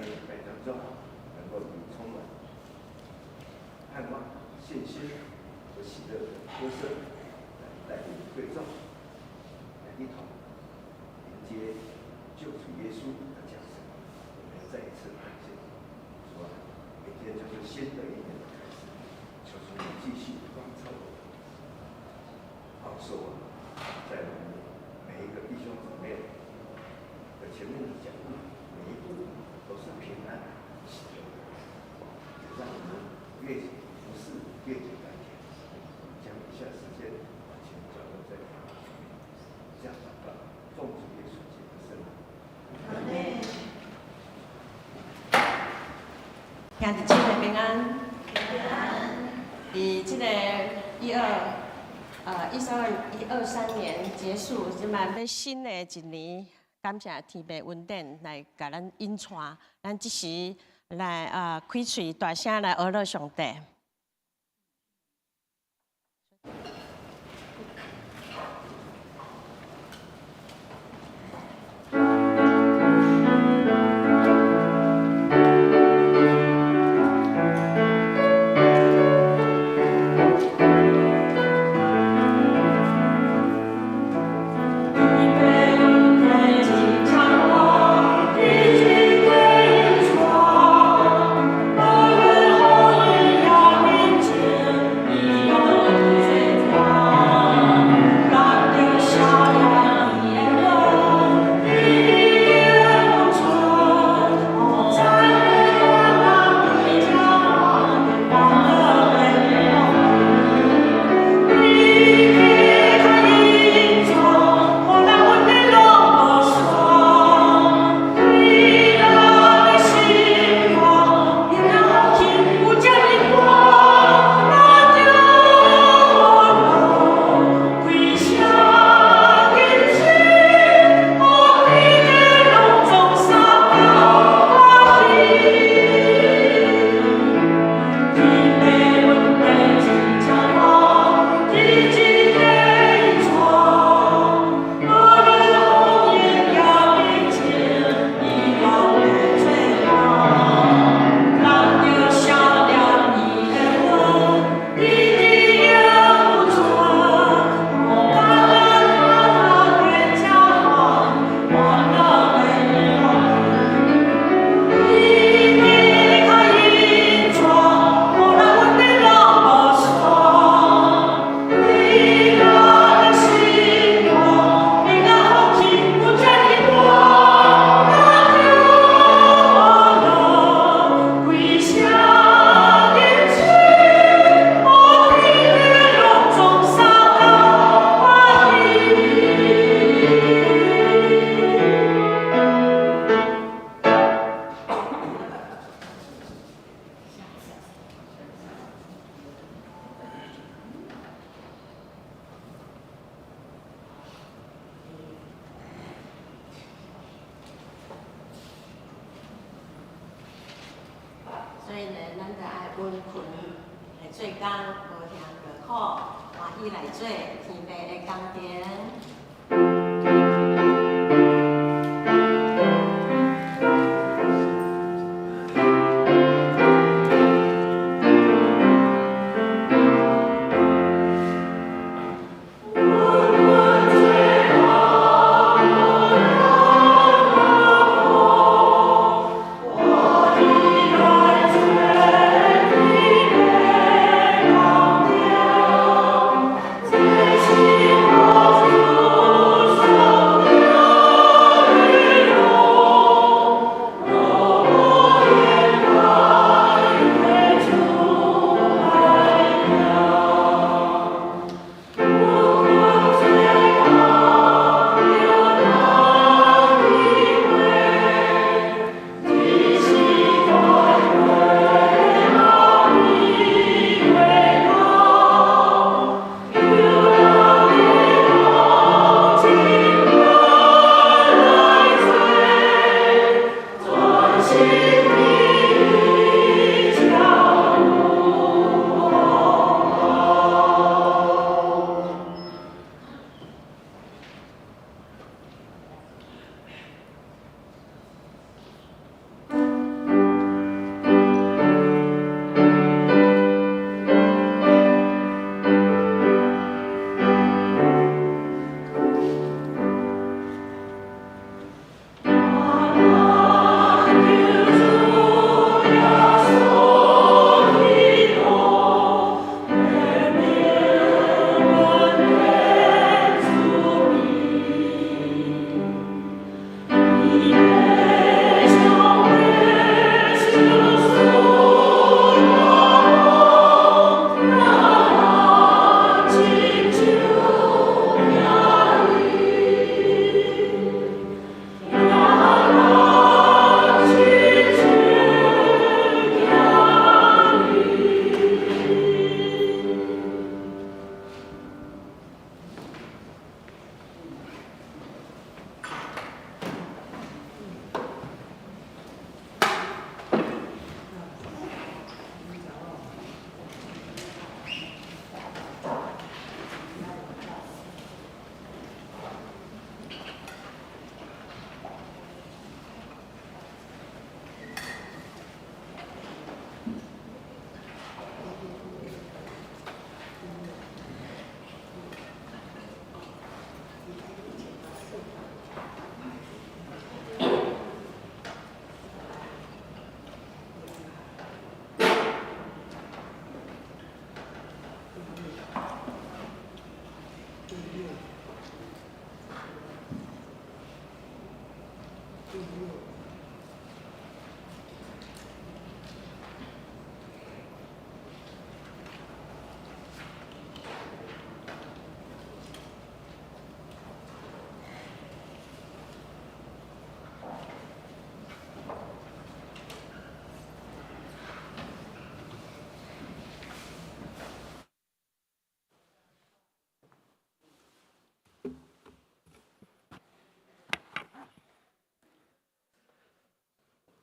一禮拜當中，能夠以充滿盼望、信心和喜樂的歌聲來帶領會眾，來一同迎接救主耶穌的降生。我們要再一次感謝主啊！明天就是新的一年的開始，求主你繼續光照我們，保守我們，在我們每一個弟兄姊妹的前面的腳步，每一步都是平安喜樂的，也讓我們越服侍越覺甘甜。我們將以下時間完全交託在主裡面，這樣禱告，奉主耶穌基督的聖名。阿們。兄弟姊妹平安。佇這个12、123年結束，這擺欲新的一年，感謝天父恩典來共咱引帶，咱這時來開喙大聲來呵咾上帝。所以呢，咱就愛殷勤來做工，無嫌勞苦，歡喜來做天父的工程。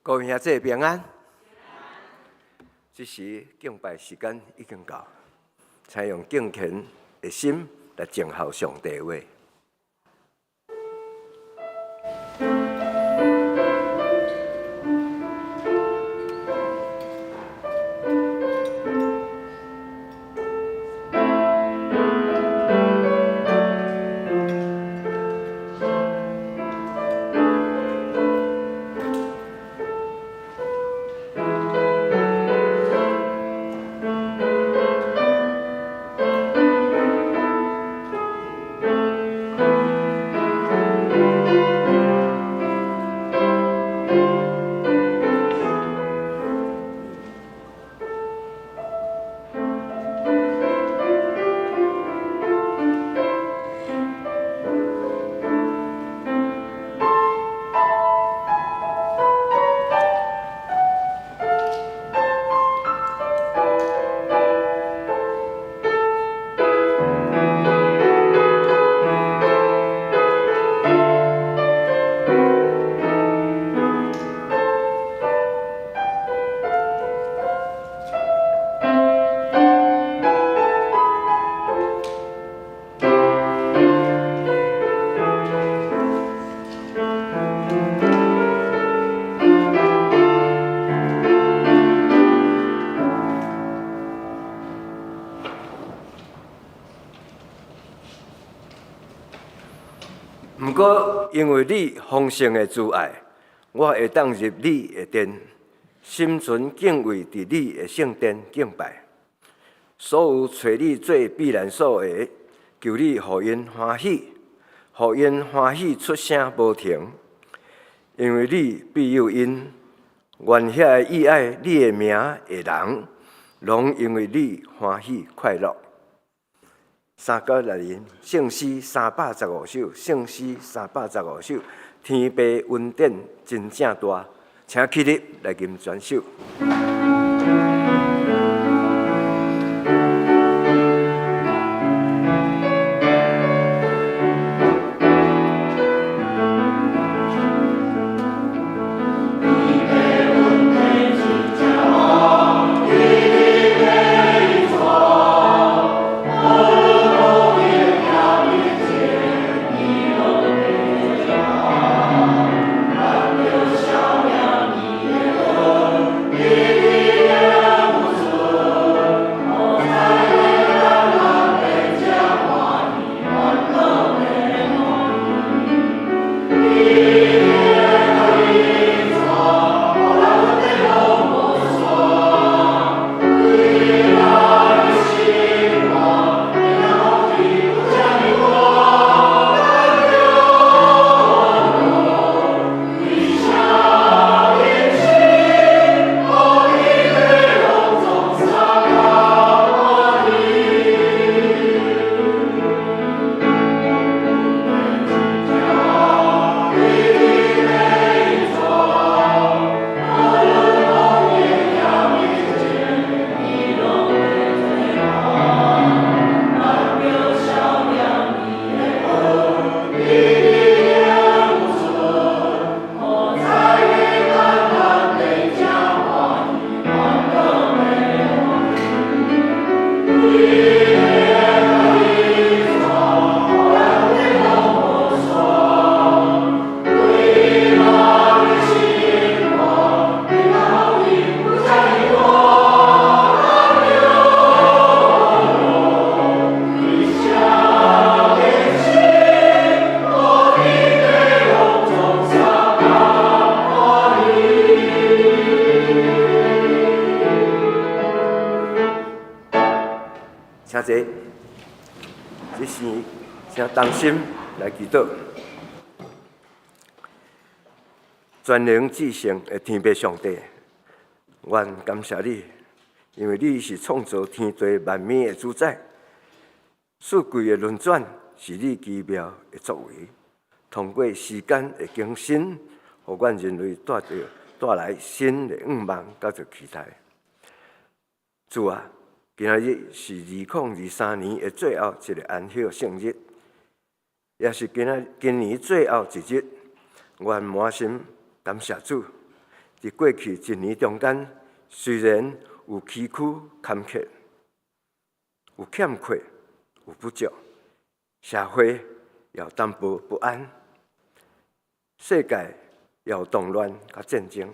各位兄弟平安。這時敬拜時間已經到，請用敬虔的心來靜候上帝的話。毋過，因為你豐盛的慈愛，我會當入你的殿，心存敬畏，佇你的聖殿敬拜。所有揣你做避難所的，求你予𪜶歡喜，予𪜶歡喜出聲無停，因為你庇佑𪜶，願遐個喜愛你的名的人，攏因為你歡喜快樂。三個來人，聖詩315首，聖詩315首，天父恩典真正大，請起立來吟全首。請坐，這時請同心來祈禱。全能至聖的天父上帝，阮感謝你，因為你是創造天地萬物的主宰，四季的輪轉是你奇妙的作為，通過時間的更新，予阮人類帶來新的願望佮做期待。主啊，今仔日是2023年的最後一个安息聖日，也是今年最後一日。阮滿心感謝主，佇過去一年中間，雖然有崎嶇坎坷，有欠缺，有不足，社會也有淡薄不安，世界也有動亂佮戰爭，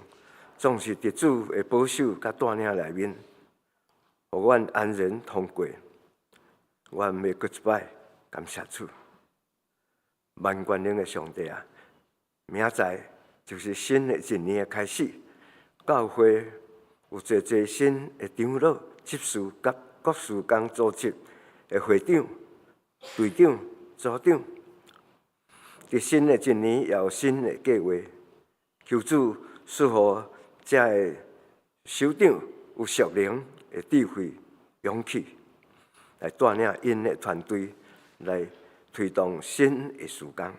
總是佇主的保守佮帶領內面，予阮安然通過。阮欲閣一擺感謝主，萬全能的上帝啊！明仔載就是新的一年的開始，教會有濟濟新的長老、執事佮各事工組織的會長、隊長、組長。佇新的一年也有新的計劃，求主賜予遮的首長有屬靈的智慧、勇氣，來帶領𪜶的團隊來推動新的事工，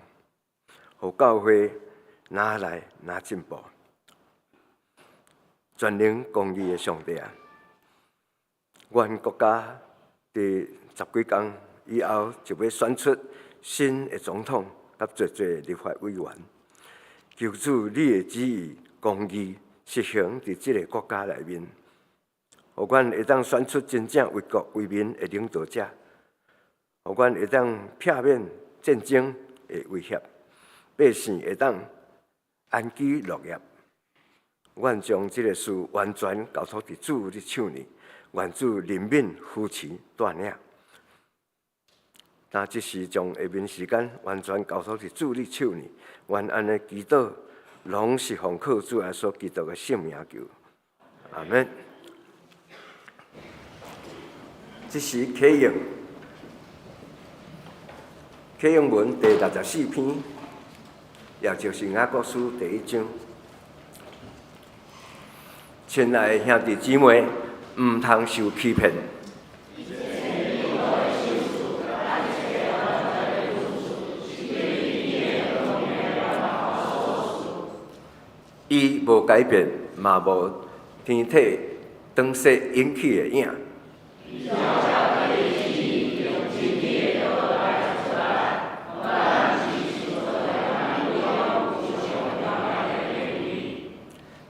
予教會愈來愈進步。全能公義的上帝啊！阮國家佇十幾工以後就欲選出新的總統佮濟濟立法委員。求主你的旨意公義實行佇這个國家內面，予阮會當選出真正為國為民的領導者，予阮會當避免戰爭的威脅，百姓會當安居樂業。阮將這个事完全交託佇主的手裡，願主憐憫扶持帶領。那這時將下面時間完全交託佇主的手裡，阮按呢祈禱，攏是奉靠主耶穌基督的聖名求，阿門。這時啟用，啟用文第64篇，也就是雅各書第一章。親愛的兄弟姊妹，毋通受欺騙。伊無改變，嘛無天體轉勢引起的影。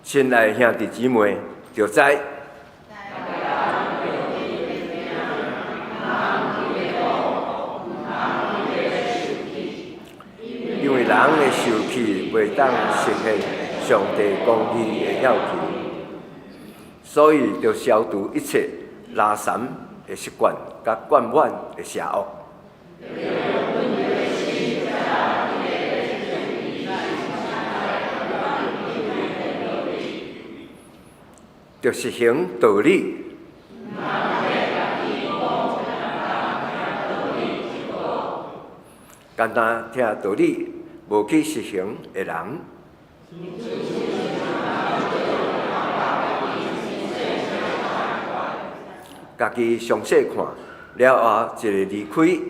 親愛的兄弟姊妹，著知。因為人的受氣袂當實現上帝公義的要求，所以著消除一切垃圾的習慣，佮灌滿的邪惡。著實行道理。干焦聽道理，無去實行的人，家己詳細看了後，一个離開。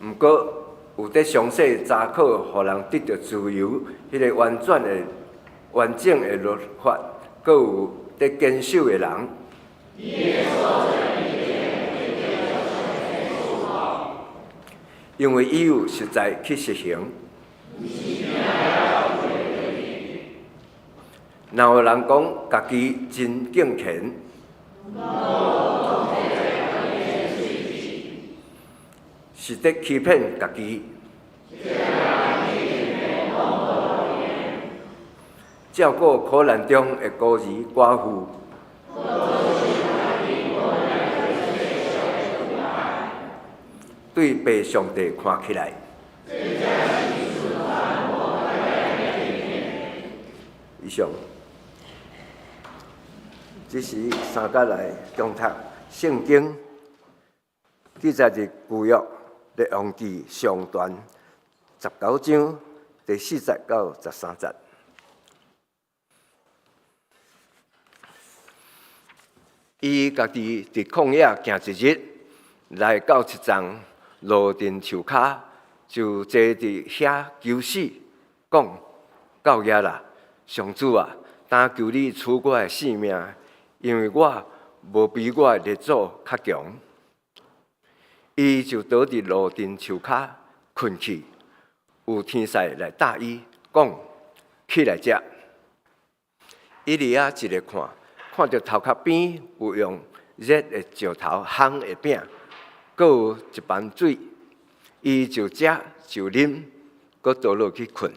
毋過有佇詳細查考，予人得著自由，彼个完全的、完整的律法，閣有佇堅守的人。因為伊有實在去實行。若有人講家己真敬虔，是佇欺騙家己。照顧苦難中的孤兒寡婦。對父上帝看起來。以上，這時三角來誦讀聖經，記載佇舊約列王紀上段19章第4節到13節。伊家己佇曠野行一日，來到一叢蘆藤樹跤，就坐佇遐求死，講：夠額啦，上主啊，但求你取我的性命，因為我無比我的列祖較強。伊就倒佇蘆藤樹跤睏去。有天使來搭伊，講起來食。以利亞一个看，看著頭殼邊有用熱的石頭烘的餅，閣有一盤水，伊就食就啉，閣倒落去睏。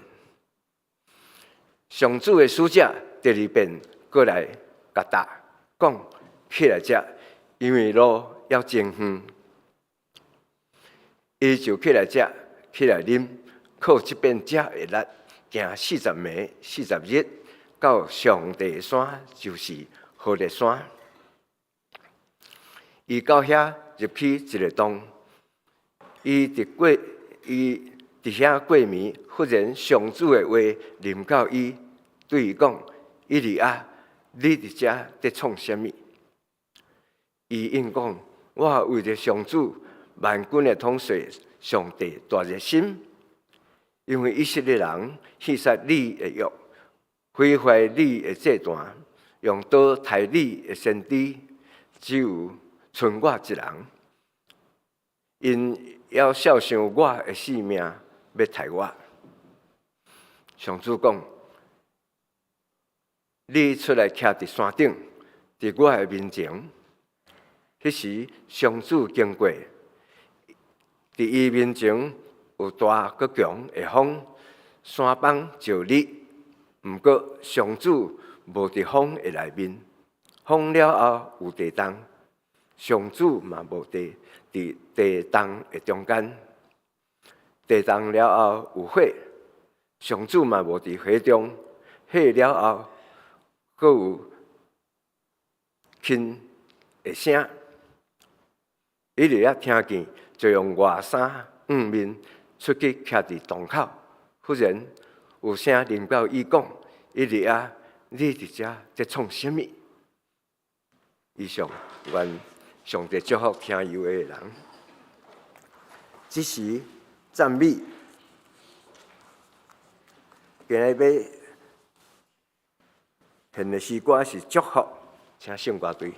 上主的使者第二遍閣來共搭，講起來食，因為路猶真遠。伊就起來食，起來啉，靠這遍食的力，行40暝、40日，到上帝山，就是何烈山。伊到遐入去一个洞，伊佇遐過暝，忽然上主的話臨到伊，對伊講：以利亞，你佇遮佇創啥物？伊應講：我為著上主萬軍的統帥上帝大熱心，因為以色列人棄殺你的約，毀壞你的祭壇，用刀刣你的先知，只有賰我一人。𪜶猶肖想我的性命，欲刣我。上主講：你出來徛佇山頂，佇我的面前。彼時上主經過，佇伊面前有大閣強的風，山崩石裂。毋過上主無佇風的內面，風了後有地動，上主嘛無佇地動的中間。地動了後有火，上主嘛無佇火中，火了後閣有輕的聲。以利亞聽見，就用外衫掩面出去徛佇洞口。忽然有聲臨到伊講：以利亞，你佇遮佇創啥物？以上，願上帝祝福聽伊話的人。這時讚美，今日欲獻的詩歌是祝福，請聖歌隊。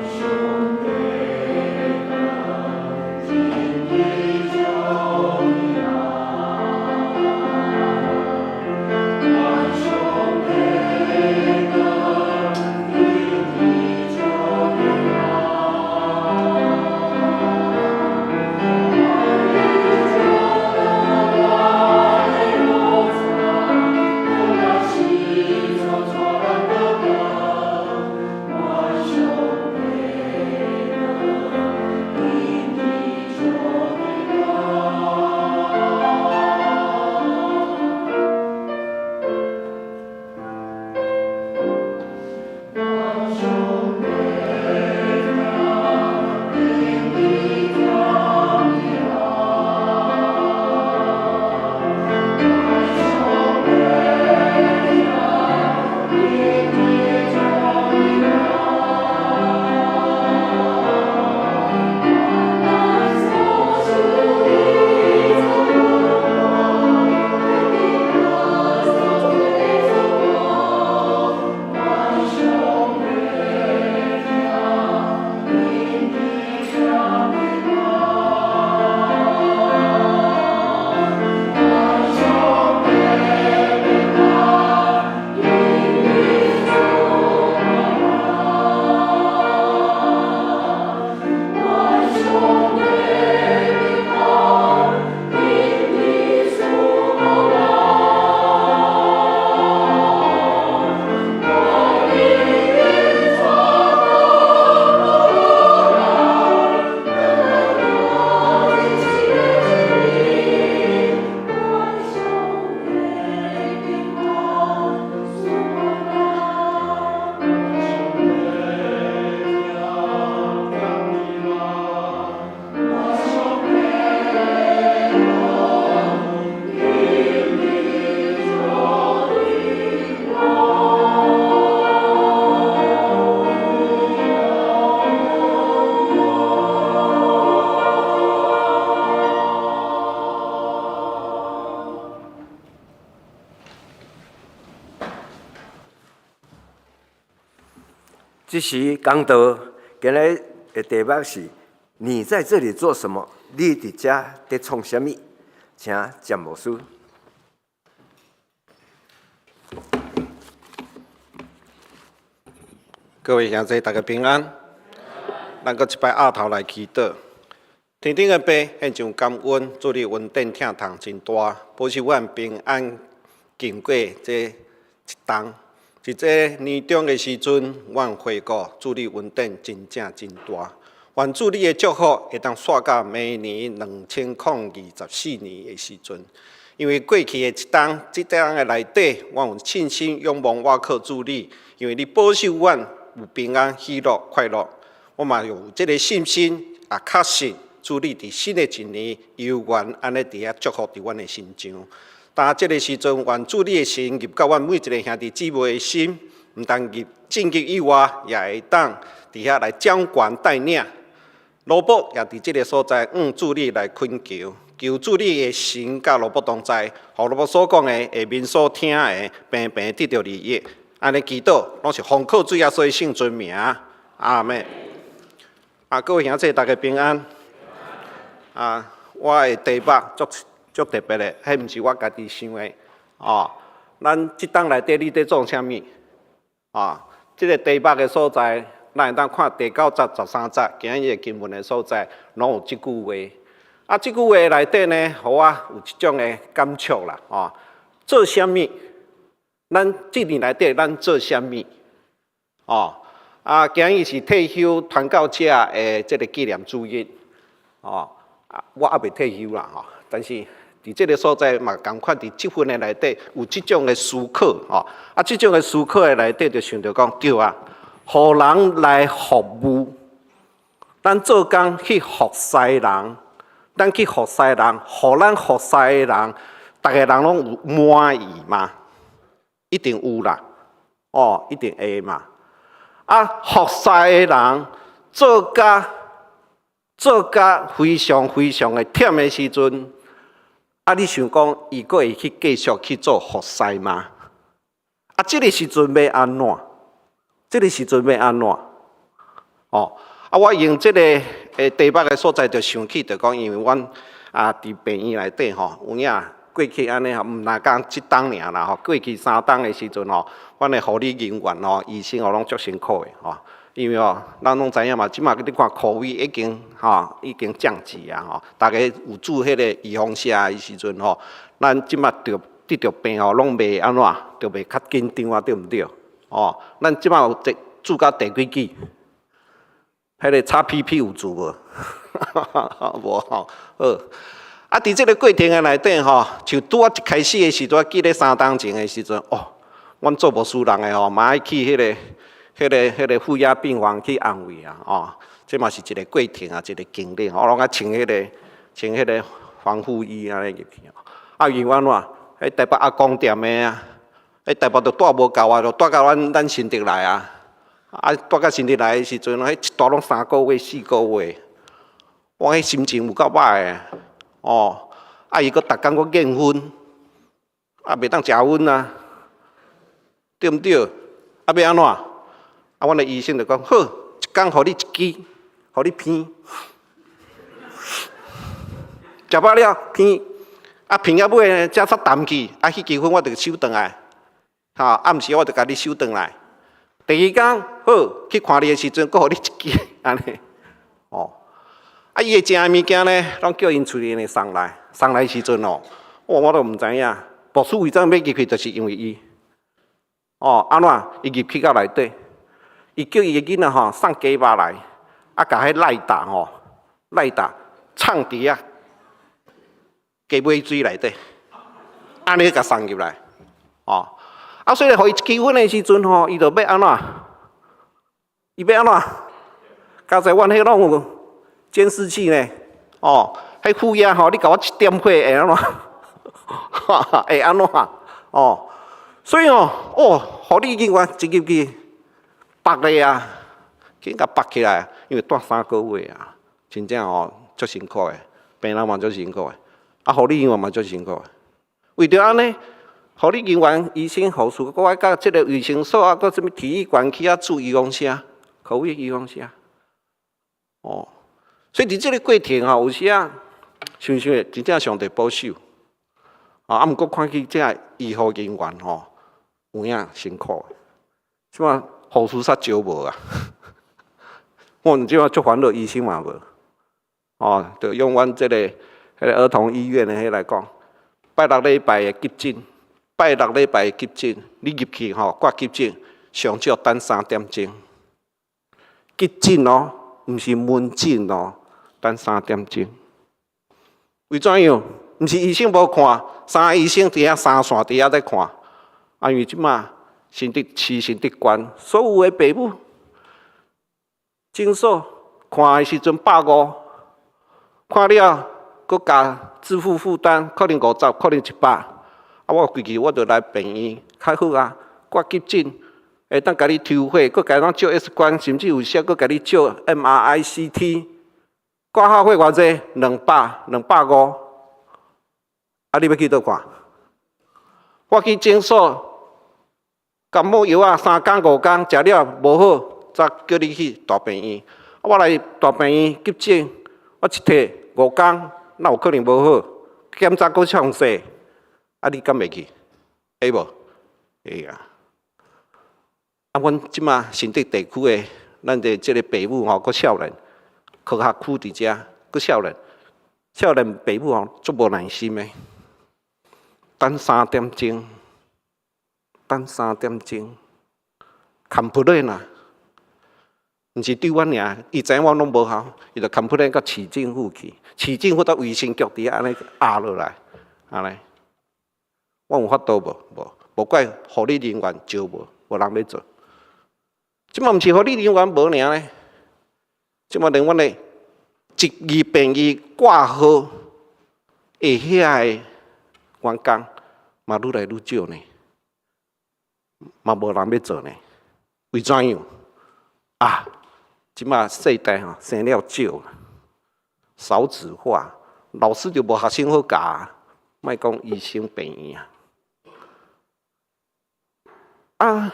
上帝這是講道，今日的題目是：你在這裡做什麼？你佇遮佇創啥物？請詹牧師。各位兄弟，大家平安。咱閣一擺押頭來祈禱。天頂的父，獻上感恩，主你恩典疼痛真大，保守阮平安經過這一冬。佇這年終的時陣，阮回顧主你恩典真正真大。願主你的祝福會當續到明年2024年的時陣。因為過去的一冬，這冬的內底，阮有信心仰望倚靠主你，因為你保守阮有平安、喜樂、快樂。我嘛有這个信心，也確信主你佇新的一年猶原按呢佇遐祝福佇阮的身上。當這个時陣，願主你的神入到阮每一个兄弟姊妹的心，毋但入進入以外，也會當佇遐來掌權帶領。羅伯也佇這个所在，向主你來懇求，求主你的神佮羅伯同在，予羅伯所講的，下面所聽的，平平得著利益。按呢祈禱，攏是奉靠主耶穌的聖尊名。阿們。啊，各位兄弟，大家平安。啊，我的題目足足特別的，彼毋是我家己想的。哦，咱這冬內底你佇創啥物？啊，這个題目的所在，咱會當看第九節、13節，今日的經文的所在，攏有這句話。啊，這句話內底呢，予我有一種的感觸啦。哦，做啥物？咱這年內底，咱做啥物？哦，啊，今日是退休傳教者的這个紀念主日。哦，啊，我猶未退休啦，吼，但是佇這个所在嘛，仝款佇這份的內底有這種的思考，吼，啊，這種的思考的內底就想著講，對啊，予人來服務，咱做工去服侍人，咱去服侍人，予咱服侍的人，逐个人攏有滿意嗎？一定有啦，哦，一定會嘛。啊，服侍的人做甲做甲非常非常的忝的時陣，啊，你想講伊閣會去繼續去做服侍嗎？啊，這个時陣欲按怎？這个時陣欲按怎？哦，啊，我用這个題目的所在，就想起就講，因為阮啊佇病院內底吼，有影過去按呢吼，毋若講這冬爾啦吼，過去三冬的時陣吼，阮的護理人員吼、醫生吼攏足辛苦的吼，因為吼，咱攏知影嘛，這馬你看 COVID 已經吼已經降級啊吼，逐家有注彼个預防射的時陣吼，咱這馬著得著病吼，攏袂按怎，著袂較緊張啊，對毋對？哦，咱這馬有注到第幾劑？彼个 XPP 有注無？無吼，好。啊，佇這个過程的內底吼，像拄仔一開始的時陣，記得三冬前的時陣，哦，阮做牧師人的吼，嘛愛去彼个、彼个、彼个負壓病房去安慰啊，哦，這嘛是一个過程啊，一个經歷，我攏愛穿彼个、穿彼个防護衣按呢入去。啊，因為按怎？彼台北阿公店的啊，彼台北就帶無夠啊，就帶到阮咱新竹來啊。啊，帶到新竹來的時陣，彼一帶攏三個月、四個月，我彼心情有夠歹的。哦，啊，伊閣逐工閣驗薰，啊，袂當食薰啊，對毋對？啊，欲按怎？啊，阮的醫生就講好，一工予你一支，予你鼻，食飽了鼻，啊，鼻到尾呢，才煞淡去，啊，彼支薰我就收轉來，吼，暗時我就共你收轉來。第二工好去看你的時陣，閣予你一支，按呢，哦。啊，伊會食的物件呢，攏叫𪜶厝裡的送來，送來時陣哦，我我都毋知影。牧師為怎欲入去，就是因為伊。哦，按怎？伊入去到內底，伊叫伊的囡仔吼送雞肉來，啊，共彼賴打吼，賴打藏佇遐雞尾水內底，按呢共送入來，哦。啊，所以予伊一支薰的時陣吼，伊就欲按怎？伊欲按怎？剛才阮彼攏有監視器呢，哦，彼負壓吼，你共我一點火會按怎？會按怎？哦，所以哦，哦，護理人員一入去，縛咧啊，緊共縛起來，因為蹛三個月啊，真正哦足辛苦的，病人嘛足辛苦的，啊，護理人員嘛足辛苦的。為著按呢，護理人員、醫生、護士，閣愛佮這个衛生所啊，閣啥物體育館去遐注預防射。COVID 預防射。哦，所以佇這个過程吼，有時啊，想想真正上帝保守。啊，毋過看起這个醫護人員吼，有影辛苦。這馬護士煞少無啊，我這馬足煩惱，醫生嘛無。哦，就用阮這个彼个兒童醫院的彼來講，拜六禮拜的急診，拜六禮拜的急診，你入去吼掛急診，上少等3點鐘。急診哦，毋是門診哦，等三點鐘。為怎樣？毋是醫生無看，三个醫生佇遐三線佇遐咧看。啊，因為這馬新竹市新竹縣所有的爸母診所看的時陣150，看了閣加自付負擔，可能50，可能100。啊，我規氣我就來病院較好啊，掛急診會當共你抽血，閣共咱照 X 光，甚至有時閣共你照 MRI、CT，掛號費偌濟？200，250。啊，你欲去佗看？我去診所，感冒藥仔3工5工，食了無好，才叫你去大病院。啊，我來大病院急診，我一提5工，哪有可能無好？檢查閣詳細，啊，你敢會去？會無？會啊。啊，阮這馬新竹地區的，咱的這个爸母吼，閣少年，科學區佇遮，閣少年，少年爸母吼足無耐心的。等三點鐘，等三點鐘，complain 啊，毋是對阮爾，伊知影我攏無效，伊就 complain 到市政府去，市政府到衛生局佇遐按呢壓落來，按呢，我有法度無？無，無怪護理人員招無，無人欲做。這馬毋是護理人員無爾呢，這馬連阮的職業病院掛號的遐个員工嘛愈來愈少呢，嘛無人欲做呢。為怎樣？啊，這馬世代吼生了少，少子化，老師就無學生好教，莫講醫生病院啊。啊，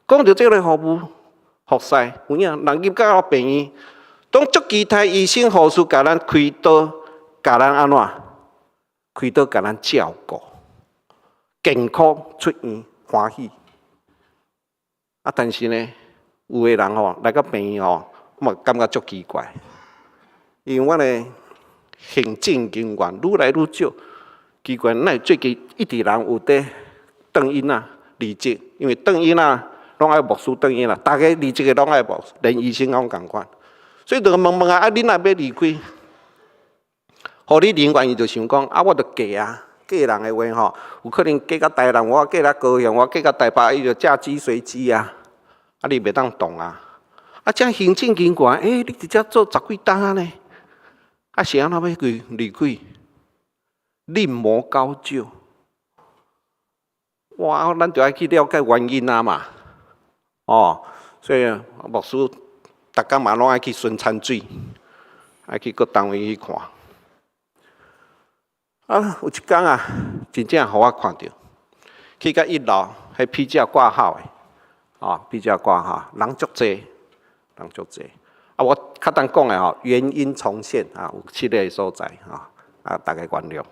講著這个服務服侍，有影人入到病院，攏足期待醫生護士共咱開刀，共咱按怎？開刀共咱照顧，健康出院歡喜。啊，但是呢，有的人吼來到病院吼，我嘛感覺足奇怪，因為阮的行政人員愈來愈少，奇怪，哪會最近一直人有佇轉囡仔離職，因為轉囡仔攏愛牧師轉囡仔，逐个離職的攏愛牧師，連醫生攏仝款，所以就問問啊，啊，恁若欲離開，護理人員伊就想講，啊，我著嫁啊，嫁人的話吼，有可能嫁到台南，我嫁到高雄，我嫁到台北，伊就嫁雞隨雞啊，啊，你袂當動啊，啊，這行政人員，欸，你佇遮做十幾冬啊呢，啊，是按怎欲離離開？另謀高就，哇，咱就愛去了解原因啊嘛，哦，所以牧師逐工嘛攏愛去巡餐水，愛去各單位去看。啊，有一工啊，真正予我看著，去到一樓，彼 PCR 掛號的，啊，PCR 掛號，人足濟，人足濟。啊，我較等講的吼，原因重現啊，有七个所在，啊，啊，大家原諒。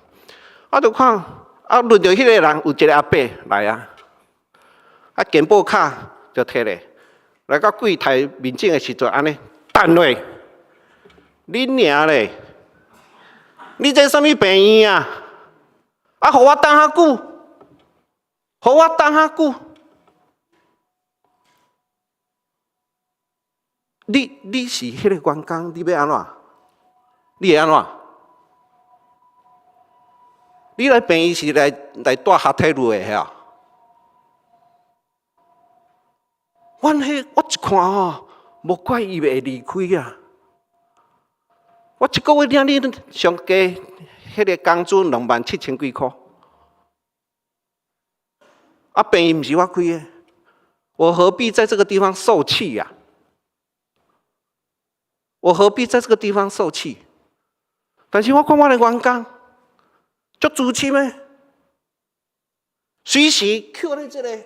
啊，就看，啊，輪著彼个人有一个阿伯來啊，啊，健保卡就提咧，來到櫃台面前的時陣，按呢，等落，恁娘咧！你這啥物病院啊？啊，予我等較久，予我等較久。你是彼个員工，你欲按怎？你會按怎？你來病院是來來蹛學體路的遐？阮彼我一看吼，無怪伊會離開啊！我一個月領你上低彼个工資27,000幾箍，啊，病院毋是我開的，我何必在這個地方受氣呀？我何必在這個地方受氣？但是我看我的員工足資深的，隨時抾你這个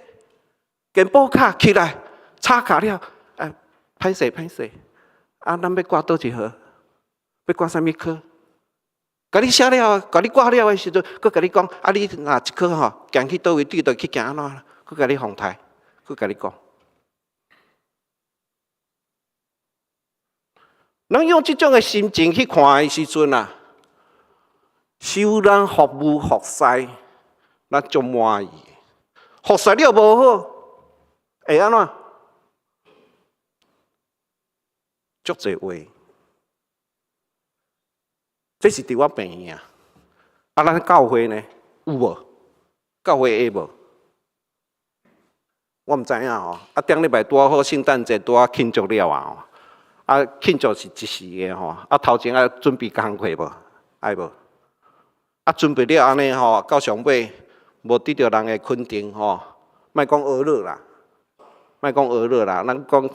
健保卡起來，插卡了，哎，歹勢歹勢，啊，咱欲掛佗一號？欲掛啥物科？共你寫了，共你掛了的時陣，閣共你講，啊，你若一科吼，行去佗位，對佗去行按怎？閣共你訪台，閣共你講。咱用這種的心情去看的時陣啊，收咱服務服侍，咱足滿意。服侍了無好，會按怎？足濟話。這是佇我病院啊，啊，咱教會呢有無？教會會無？我毋知影吼。啊，頂禮拜拄好聖誕節拄仔慶祝了啊吼。啊，慶祝是一時的吼。啊，頭前愛準備工課無？愛無？啊，準備了按呢吼，到上尾無得著人的肯定吼，莫講呵咾啦，莫講呵咾啦，咱講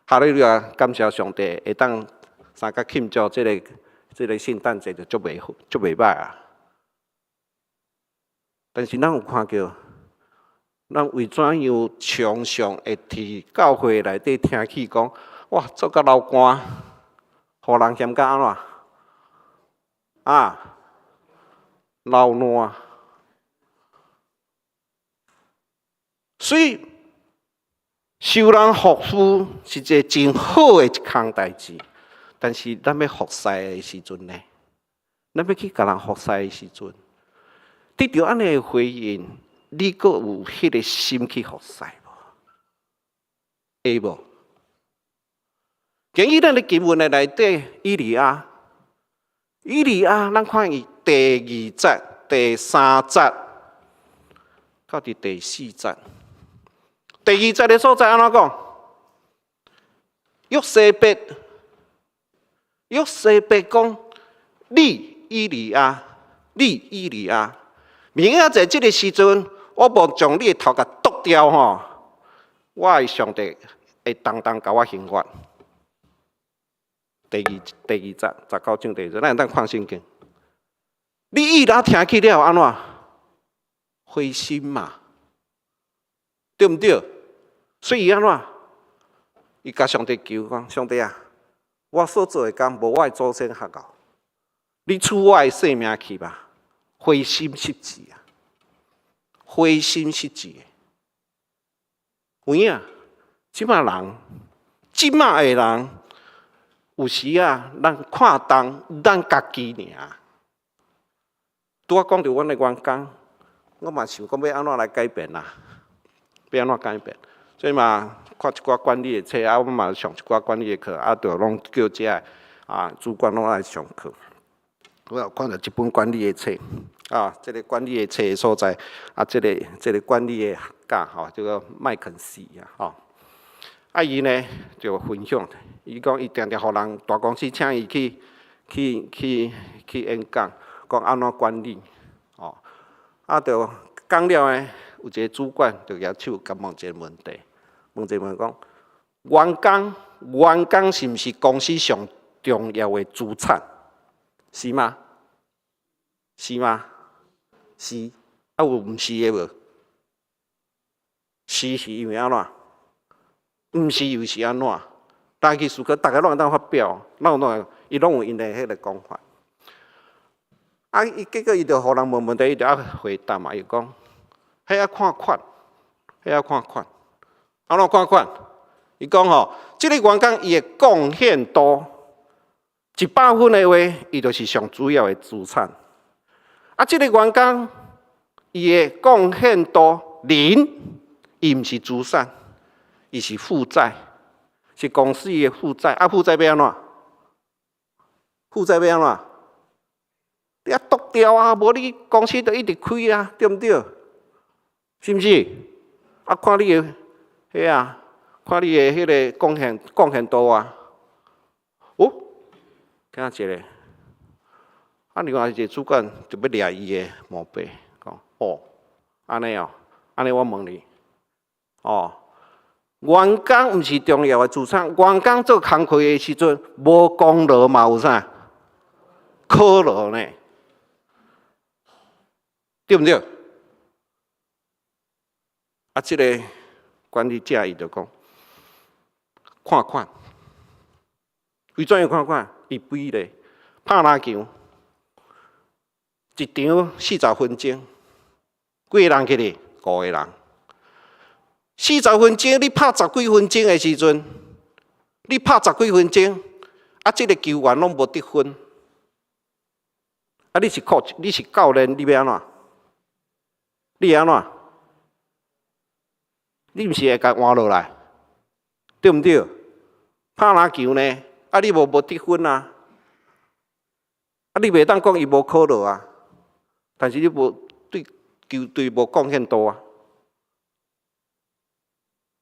哈利路亞，感謝上帝會當相佮慶祝這个。這个聖誕節就足袂好，足袂䆀啊！但是咱有看著，咱為怎樣常常會佇教會內底聽起講，哇，做甲流汗，予人嫌甲按怎？啊，流爛。所以，收人服務是一个真好的一項代誌。但是咱欲服侍的時陣呢？咱欲去共人服侍的時陣，得著按呢的回應，你閣有彼个心去服侍無？會無？今日咱的經文的內底，以利亞，以利亞，咱看伊第二節、第三節，到佇第四節。第二節的所在按怎講？約西別。約西伯講：你以利亞，你以利亞，明仔載這个時陣，我無將你的頭共剁掉吼，我的上帝會當當共我刑罰。第二第二節19章第二節，咱會當看聖經。你以利亞聽起了按怎？灰心嘛，對毋對？所以伊按怎？伊共上帝求講：上帝啊！我所做的工，無我的祖先較𠢕。你取我的性命去吧，灰心失志啊！灰心失志的，有影？這馬人，這馬的人，有時啊，咱看重咱家己爾。拄仔講著阮的員工，我嘛想講欲按怎來改變啊？欲按怎改變？所以嘛，看一寡管理的冊啊，我嘛上一寡管理的課啊，就攏叫這个啊主管攏來上課。我有看著這本管理的冊啊，這个管理的冊的所在啊，這个這个管理的學家吼，這个麥肯錫啊，吼。啊，伊呢就分享，伊講伊定定予人大公司請伊去去去去演講，講按怎管理，吼。啊，就講了呢，有一个主管就舉手共問一个問題。問一問講，員工員工是毋是公司上重要的資產？是嗎？是嗎？是。啊，有毋是的無？是是因為按怎？毋是又是按怎？大家去思考，逐个攏會當發表，攏攏伊攏有𪜶的彼个講法。啊，伊結果伊就予人問問題，伊就愛回答嘛。伊講，彼愛看款，彼愛看款。按怎看款？伊講吼，這个員工伊的貢獻度100分的話，伊就是上主要的資產。啊，這个員工伊的貢獻度零，伊毋是資產，伊是負債，是公司的負債。啊，負債欲按怎？負債欲按怎？你愛剁掉啊，無你公司就一直虧啊，對毋對？是毋是？啊，看你的。彼啊，看你的彼个貢獻貢獻度啊！哦，聽一个，啊，另外一个主管就欲掠伊的毛病，講哦，按呢哦，按呢我問你，哦，員工毋是重要的資產，員工做工課的時陣無功勞嘛有啥？可勞呢？對毋對？啊，這个。管理者伊就講，看款，為怎樣看看？伊比咧拍籃球，一場40分鐘，幾个人起咧？五個人。四十分鐘，你拍十幾分鐘的時陣，你拍十幾分鐘，啊，這个球員攏無得分，啊，你是 coach，你是教練，你欲按怎？你會按怎？你毋是會共換落來，對毋對？拍籃球呢？啊，你無得分啊？啊，你袂當講伊無考慮啊，但是你無對球隊無貢獻度啊，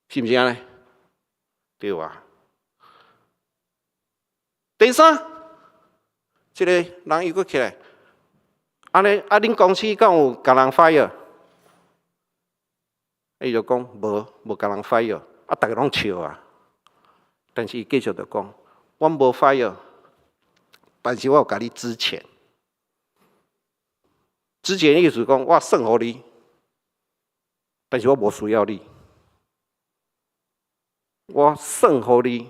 是毋是按呢？對啊。第三，這个人又閣起來，按呢啊，恁公司敢有共人 fire？伊就講無，無共人 fire，啊，逐家攏笑啊。但是伊繼續就講，阮無 fire，但是我有共你資遣。資遣意思講，我算予你，但是我無需要你。我算予你，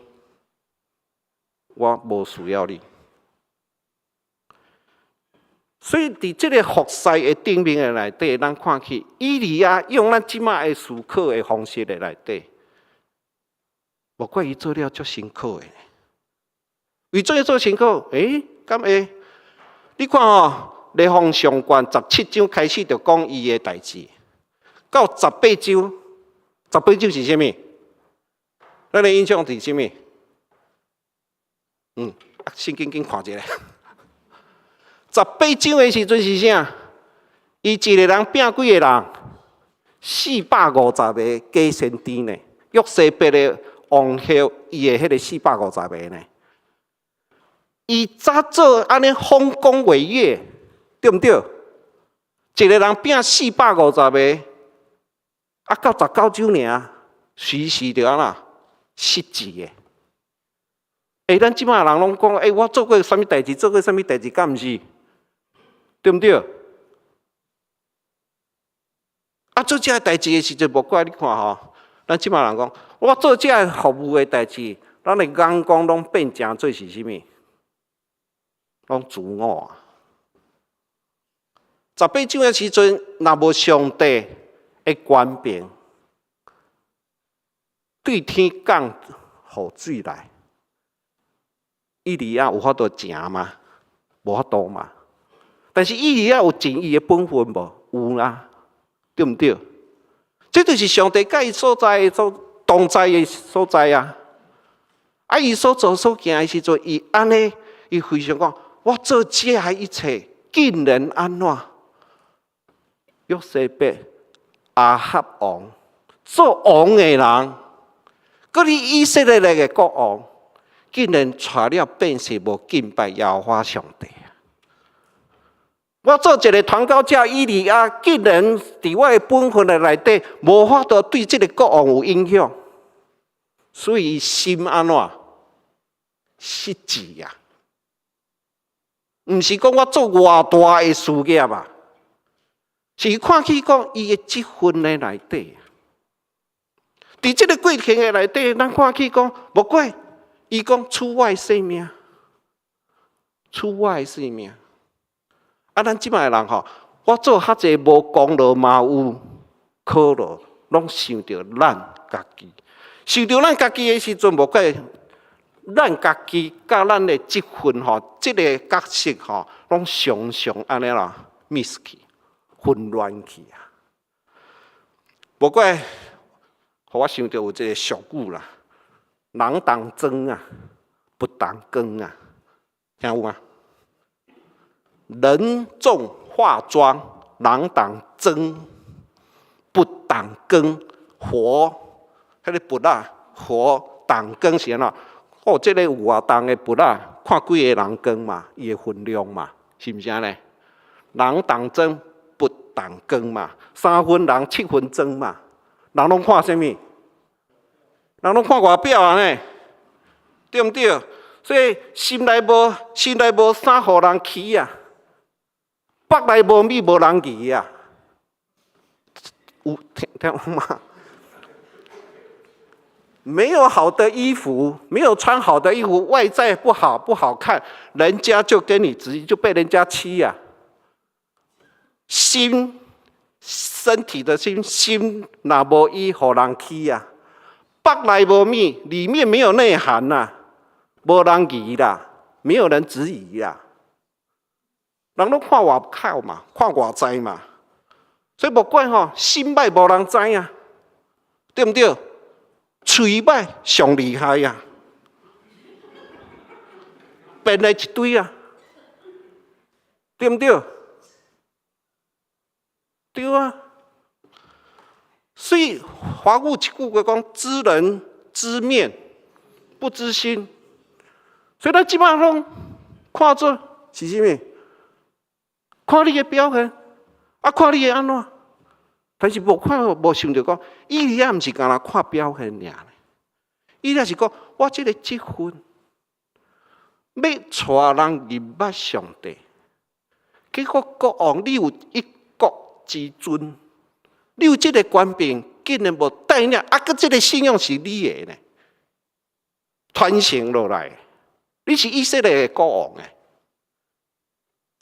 我無需要你。所以，佇這个服侍的頂面的內底，咱看去以利亞用咱這馬的思考的方式的內底，無怪伊做了足辛苦的。為做做辛苦？欸，敢會？你看哦，列王上卷17章開始就講伊的代誌，到十八章，十八章是啥物？咱的印象是啥物？啊，聖經緊看一下。十八章的時陣是啥？伊一个人拚幾个人？450個假先知呢？約西伯的王后，伊的彼个四百五十個呢？伊早做按呢豐功偉業，對毋對？一个人拚四百五十個，啊，到十九章爾，隨時就按怎失志的。欸，咱這馬人攏講，欸，我做過啥物代誌，做過啥物代誌，敢毋是？對毋對？啊，做這个代誌的時陣，無怪你看吼，咱這馬人講，我做這个服務的代誌，咱的眼光攏變成做是啥物？攏自我啊！十八章的時陣，若無上帝的權柄，對天降雨水來，以利亞有法度成嗎？無法度嘛。但是以利亞有盡伊的本分無？有啊，對毋對？這就是上帝佮伊所在所同在的所在啊！啊，伊所做所行的時陣，伊按呢，伊非常講：我做這个一切，竟然按怎？約西伯、亞哈王做王的人，閣你以色列的國王，竟然娶了變是無敬拜耶和華上帝。我做一个傳教者以利亞，竟然佇我的本分的內底，無法度對這个國王有影響，所以伊心按怎失志啊？毋是講我做偌大的事業啊，是看起講伊的職分的內底。佇這个過程的內底，咱看起講，無怪伊講取我的性命，取我的性命。啊，咱這馬的人吼，我做較濟無功勞嘛有苦勞，攏想著咱家己。想著咱家己的時陣，無怪咱家己佮咱的職分吼，這个角色吼，攏常常按呢啦，miss 去，混亂去啊。無怪，予我想著有這个俗語啦，人同妝啊，佛同光啊，聽有嗎？人重化妝，人同妝，佛同光，佛，彼个佛仔，佛同光是按怎？哦，這个有偌重的佛仔，看幾个人扛嘛，伊的分量嘛，是毋是按呢？人同妝，佛同光嘛，三分人七分妝嘛，人攏看啥物？人攏看外表啊呢，對毋對？所以心內無衫予人欺啊，腹內無米無人議啊。有聽聽有嗎？沒有好的衣服，沒有穿好的衣服，外在不好不好看，人家就跟你直接就被人家欺呀。心，身體的心，心若無醫，予人欺啊。腹內無物，裡面沒有內涵吶，無人疑啦，沒有人質疑啦。人攏看外口嘛，看外在嘛，所以莫怪吼，心歹無人知啊，對毋對？喙歹上厲害啊，變來一堆啊，對毋對？對啊。所以華語一句話講：知人知面，不知心。所以咱這擺攏看做是啥物？看你的表現，啊，看你會按怎？但是無看無想著講，以利亞毋是干焦看表現爾，以利亞是講我這个職分，欲帶人認捌上帝。結果國王，你有一國之尊，你有這个權柄，竟然無帶領，啊，閣這个信仰是你的呢，傳承落來，你是以色列的國王欸，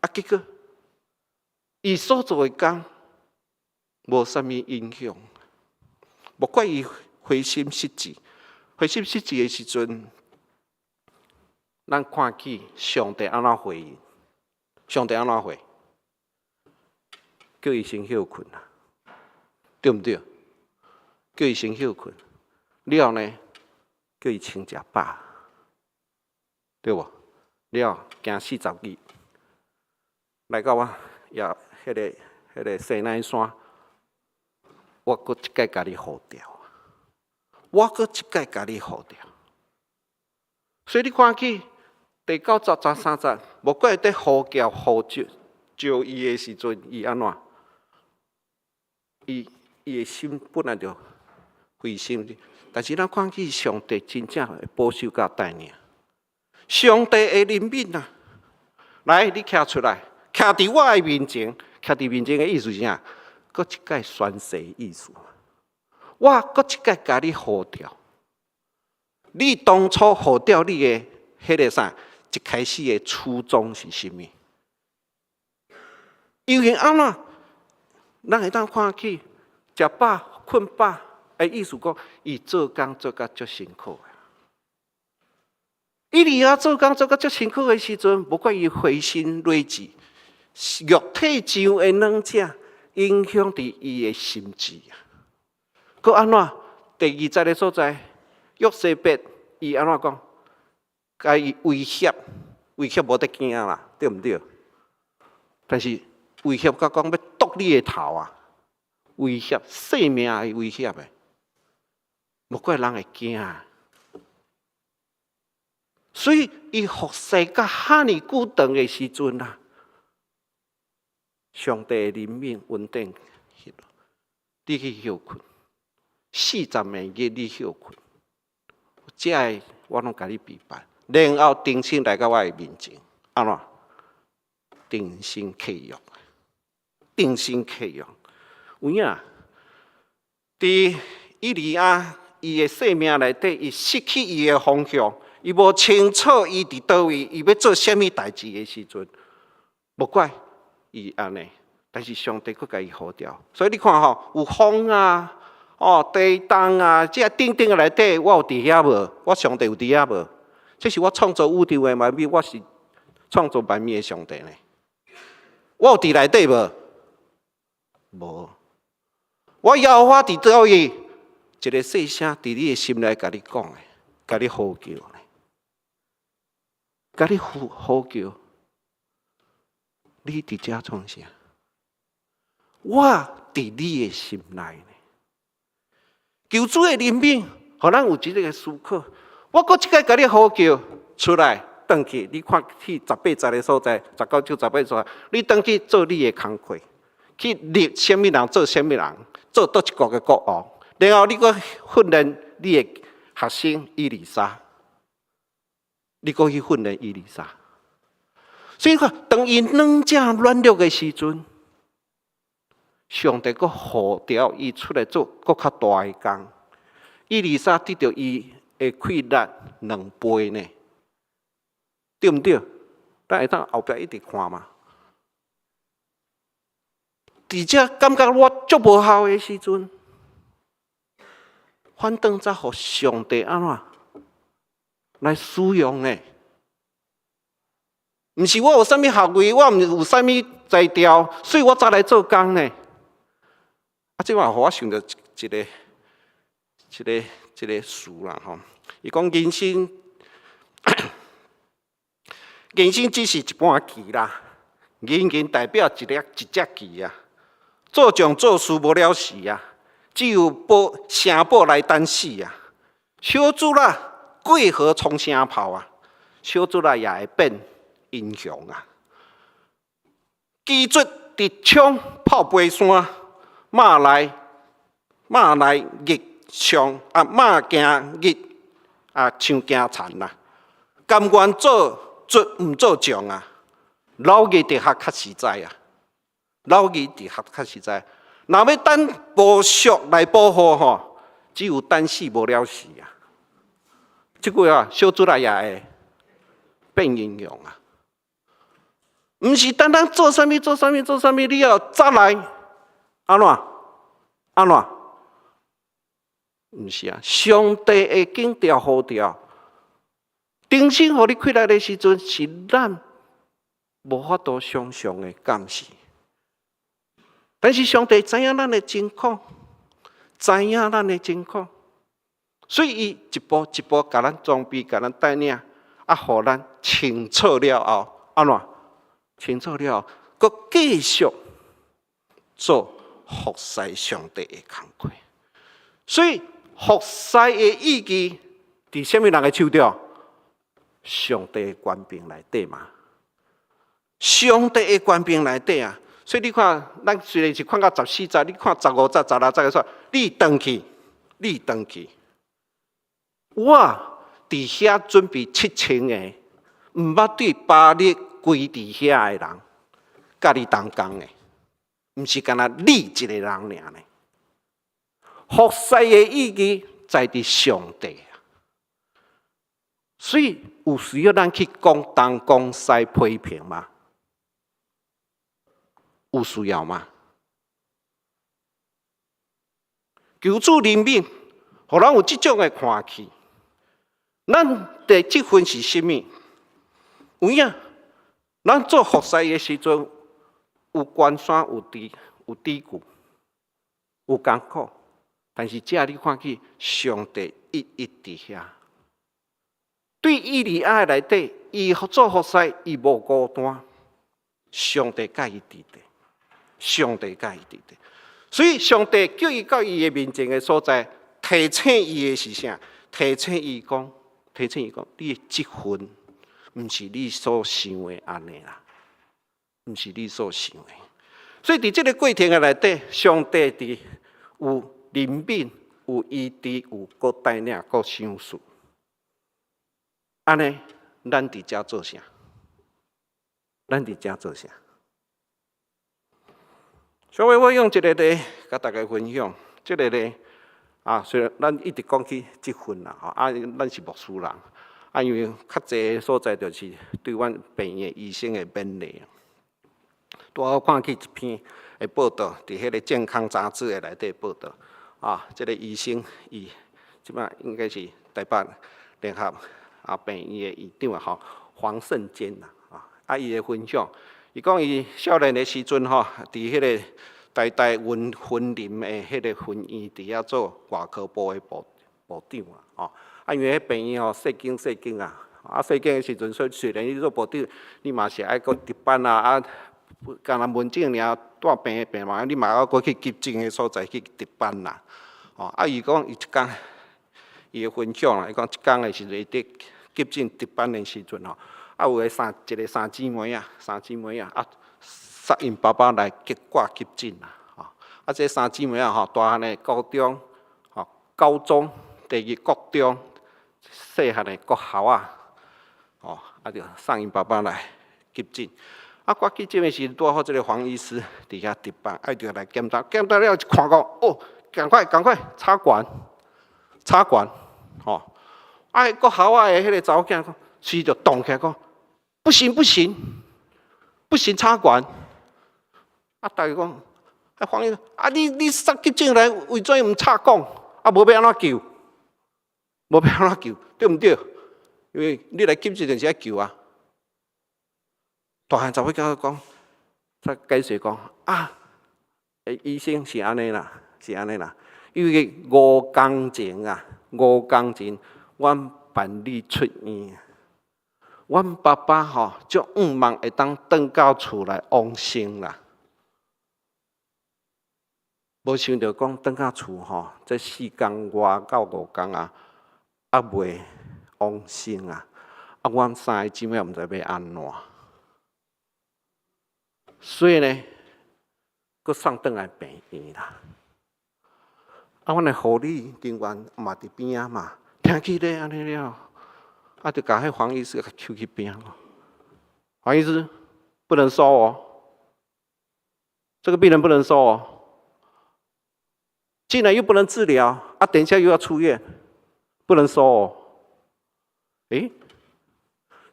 啊，結果伊所做的工無啥物影響，莫怪伊灰心失志。灰心失志的時陣，咱看見上帝按怎回應？上帝按怎回？叫伊先歇睏啊，對毋對？叫伊先歇睏，了後呢，叫伊先食飽，對無？了後行40日，來到我也彼个西奈山，我閣一擺共你呼召，我閣一擺共你呼召。所以你看見第九節13節，莫怪佇呼叫呼召召伊的時陣，伊按怎？伊的心本來就灰心，但是咱看見上帝真正會保守佮帶領，上帝的憐憫啊！來，你徛出來，徛佇我的面前，徛佇面前的意思是啥？閣一擺宣誓意思。我閣一擺共你呼召，你當初呼召你的彼个啥？一開始的初衷是啥物？因為按怎？咱會當看見食飽、睏飽，的意思講，伊做工做甲足辛苦的。以利亞做工做甲足辛苦的時陣，無怪伊灰心軟志，肉體上的軟弱影響佇伊的心智啊。閣按怎？第二節的所在，約西伯伊按怎講？共伊威脅，威脅無得驚啦，對毋對？但是威脅甲講欲剁你的頭啊！威脅性命的威脅的，無怪人會驚。所以伊服侍甲遐爾久長的時陣啊，上帝的憐憫恩典，你去歇睏，40日你歇睏，這个我攏共你備辦，然後重新來到我的面前，按怎？重新契約，重新契約。有影？佇以利亞伊的生命內底，伊失去伊的方向，伊無清楚伊佇佗位，伊欲做啥物代誌的時陣，無怪伊按呢。但是上帝閣共伊呼召，所以你看吼，有風啊，哦，地動啊，這等等的內底，我有佇遐無？我上帝有佇遐無？這是我創造宇宙的萬物，我是創造萬物的上帝呢。我有佇內底無？無。我耶和華佇佗位？一个細聲佇你的心內共你講的，共你呼叫呢，共你呼呼叫。你佇遮創啥？我佇你的心內呢。求主的憐憫，予咱有這个思考。我閣一擺共你呼叫出來，轉去，你看去18節的所在，19章18所在，你轉去做你的工課，去立啥物人做啥物人，做佗一國的國王，然後你閣訓練你的學生以利沙，你閣去訓練以利沙。所以講，當伊軟正軟弱的時陣，上帝閣呼召伊出來做閣較大的工。以利沙得著伊的氣力兩倍呢，對毋對？咱會當後壁一直看嘛。佇遮感覺我足無效的時陣，反轉才予上帝按怎來使用呢？毋是我有啥物學位，我毋有啥物才調，所以我才來做工呢。啊，這嘛予我想著一個詞啦吼。伊講人生，人生只是一盤棋啦，人人代表一粒一隻棋啊。做將做事無了時啊，只有堡城堡來等死啊。小豬仔過河衝聲炮啊，小豬仔也會變英雄啊。機卒直衝炮背山，馬來日上啊，馬行日啊，像行田啦。甘願做卒毋做將啊，老二哲學較實在啊。老二哲學較實在，若欲等無術來保護吼，只有等死無了時啊。這句話小豬仔也會變英雄啊。毋是單單做啥物做啥物做啥物，你要再來按怎按怎？毋是啊，上帝會緊調呼調，重新予你氣力的時陣，是咱無法度想象的感受。但是上帝知影咱的情況，知影咱的情況，所以伊一步一步共咱裝備，共咱帶領，啊，予咱清楚了後，按怎？清楚了後，閣繼續做服侍上帝的工課。所以服侍的意義，佇啥物人的手中？上帝的權柄內底嘛。上帝的權柄內底啊！所以你看，咱雖然是看到十四節，你看十五節、十六節說，你轉去，你轉去。我佇遐準備7000個，毋捌對巴力跪佇遐的人，佮你同工的，毋是干焦你一個人爾呢。服侍的意義在佇上帝啊，所以有需要咱去講東講西批評嗎？有需要嗎？求主憐憫，予咱有這種的看見。咱的職分是啥物？有影，咱做服侍的時陣，有關山，有低，有低谷，有艱苦，但是這你看見上帝一一佇遐。對以利亞內底，伊做服侍，伊無孤單，上帝佮伊佇咧，上帝佮伊佇咧。所以上帝叫伊到伊的面前的所在，提醒伊的是啥？提醒伊講，提醒伊講，你的職分毋是你所想的按呢啦，毋是你所想的。所以佇這個過程的內底，上帝佇有憐憫、有醫治、有閣帶領、閣賞賜。按呢，咱佇遮做啥？咱佇遮做啥？所以我用一個例共大家分享。這個例啊，雖然咱一直講起職分啦，吼啊，咱是牧師人，啊，因為較濟所在就是對阮病院醫生的勉勵。拄好看起一篇的報道，佇彼個健康雜誌的內底報道，啊，這個醫生伊這擺應該是台北聯合啊病院的院長啊，吼，黃勝堅啦，啊，啊，伊的分享，伊講伊少年的時陣吼，佇彼個台大雲雲林的彼個分院佇遐做外科部的部部長啊，吼，啊，因為彼病院吼細間細間啊，啊細間的時陣，所以雖然你做部長，你嘛是愛閣值班啊，啊，干焦門診爾帶病的病人，你嘛愛閣去急診的所在去值班啦，吼，啊，伊講伊一工，伊的分享啦，伊講一工的時陣，伊佇急診值班的時陣吼，啊有個三一個三姊妹仔，三姊妹仔啊，捒𪜶爸爸來急掛急診啦，吼，啊這三姊妹仔吼，大漢的高中，吼高中，第二國中，細漢的國校仔，吼，啊就送𪜶爸爸來急診。啊，掛急診的時陣，拄好這個黃醫師佇遐值班，啊伊就來檢查，檢查了一看講，哦，趕快趕快插管，插管，吼。啊，閣校仔的彼個查某囝講，隨就動起來講，不行不行，不行插管。啊，逐家講，啊，黃醫生，啊，你送急診來，為怎毋插管？啊，無欲按怎救？無欲按怎救？對毋對？因為你來急診就是愛救啊。大漢查某囝講，才解釋講啊，醫生是按呢啦，是按呢啦，因為5工前啊，5工前，阮辦理出院，阮爸爸吼足向望會當轉到厝來往生啦。無想著講轉到厝吼，這4工外到5工啊，猶未往生啊！啊，阮三个姊妹毋知欲按怎，所以呢，閣送轉來病院啦。啊，阮的護理人員嘛佇邊仔嘛，聽起咧按呢了，啊，就共彼黃醫師共抾去邊仔。黃醫師不能收哦，這個病人不能收哦。進來又不能治療，啊，等一下又要出院，不能收哦。欸，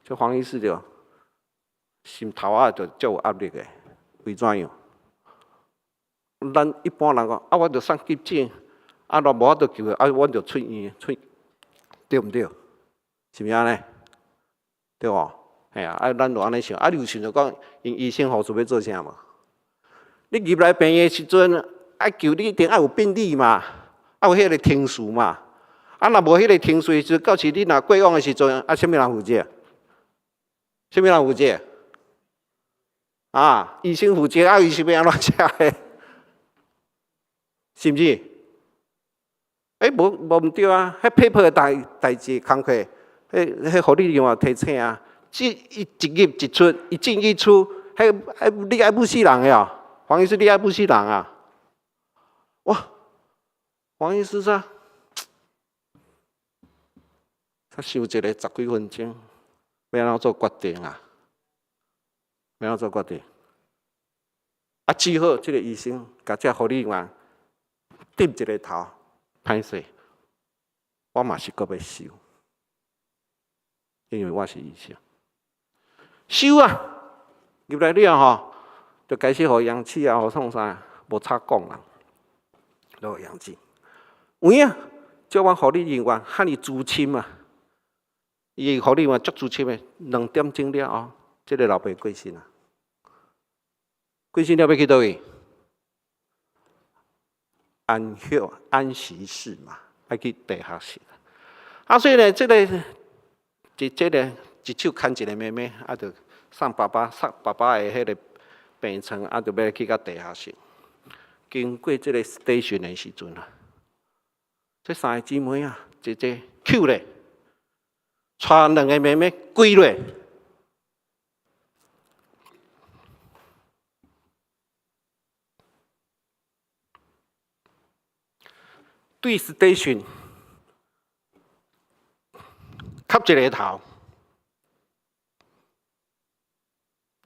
這黃醫師就心頭仔就足有壓力的，為怎樣？咱一般人講，啊，我著送急診，啊，若無法度救，啊，阮就出院，出，對毋對？是毋是按呢？對無？嘿啊，啊，咱就按呢想，啊，你有想著講，𪜶醫生護士欲做啥無？你入來病院的時陣，愛救你一定愛有病歷嘛，愛有彼個程序嘛。啊，若無彼個程序，就到時你若過往的時陣，啊，啥物人負責？啥物人負責？啊，醫生負責，啊，伊是欲按怎寫的？是毋是？欸，無毋對啊！彼 paper 的代誌工課，彼護理人員提醒啊，這一入一出，一進一出，彼你愛武死人的哦，黃醫師你愛武死人啊！哇，黃醫師說，他想一个十幾分鐘，欲按怎做決定啊？欲按怎做決定？啊，只好這个醫生共這護理員點一个頭，歹勢，我嘛是閣欲收，因為我是醫生。收啊，入來了吼，就開始予氧氣啊，予創啥，無插管啊。落氧氣，有影，叫阮護理人員遐爾資深啊！伊護理員足資深的，2點鐘了後，這个老爸過身啊！過身了欲去佗位？安歇安息室嘛，愛去地下室。啊，所以呢，這个一這个一手牽一个妹妹，啊，就送爸爸的彼个病床，啊，就欲去到地下室。經過這個 station 的時陣啊，這三個姊妹啊，姐姐抾咧，帶兩個妹妹跪落，對 station 磕一個頭，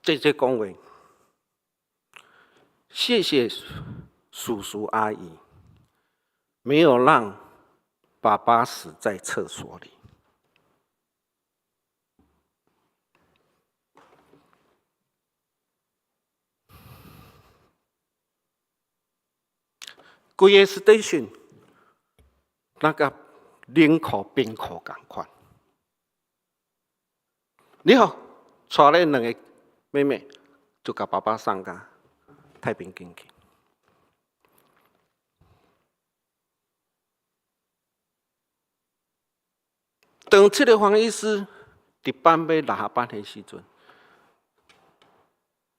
姐姐講話，謝謝。叔叔阿姨沒有讓爸爸死在廁所裡。規个 station 那個冷庫冰庫仝款。你好，帶咧兩个妹妹就共爸爸送到太平間去。當這个黃醫師值班欲落下班的時陣，